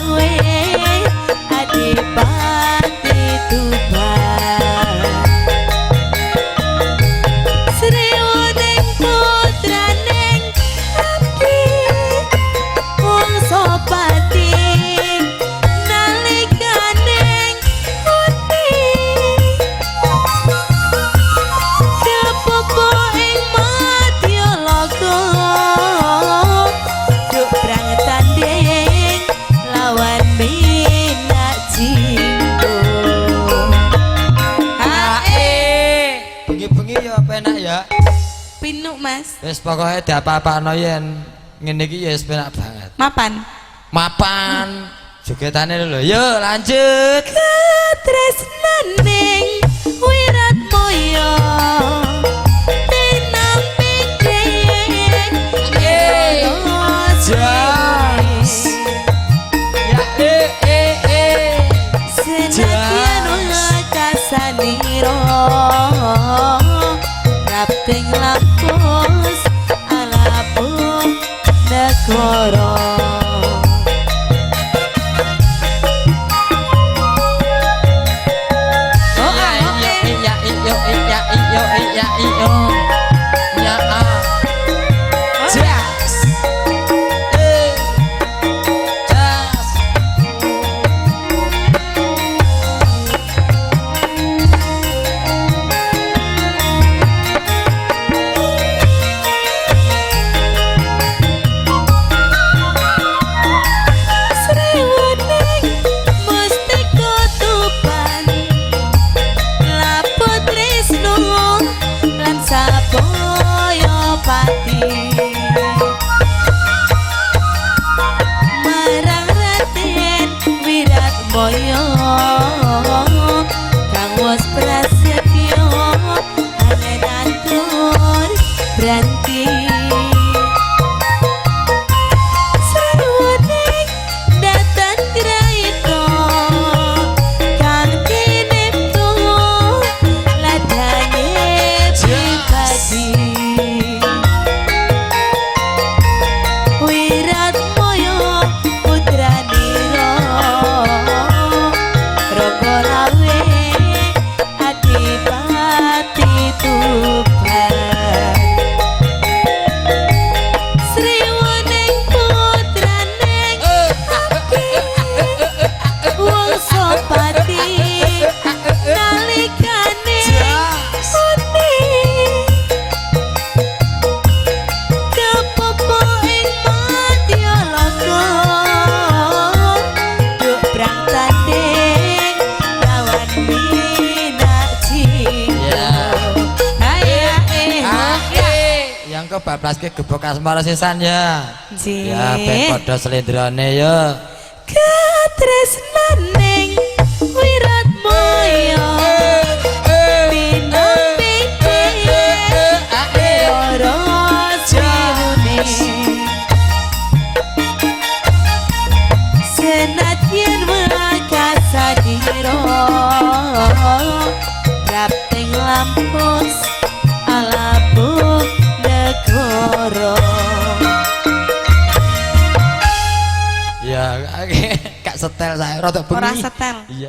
Lawe Adipati Tuban. Sriwening putraning abdi Wangsapati nalikaning uti kepopo ing Madyaloka duk prang tanding lawan Minak Jinggo. Hae. Bengi-bengi ya penak ya. Pinuk Mas. Wis pokoke diapa-apakno yen ngene iki ya wis penak banget. Mapan. Mapan. Jogetane lho. Yo lanjut. Katresnaning Wiratmoyo tinampik Jas. Ya eh eh eh. Senadyan kasanira rapting lampus alapu negara. Oh, ah, Iya iya iya iya iya iya iya. Ya ah. Jas. Eh. Jas. Sriwening mustika Tuban lapo tresno lan sabaya pati marang Raden Wiratmoyo kang wos prasetyo anenatur branti. Sarwaning datan graito kang tinipto ladange pribadi Wiratmoyo putranira Rangga Lawe Adipati Tuban. Sriwening putraning abdi Wangsapati nalikane uti kepopo ing Madyaloka duk prang tanding lawan Minak Jinggo. Ya. Ae ae Ah, eh. Yang kebablas ke gebok asmara sisan ya. Nggih. Ya ben padha slendrane ya. Katresnaning Wiratmoyo tinampike ora sirune senadyan makasadira rapting lampus alabu negara. Ya, kak setel saya rada bengi. Ora setel. Iya.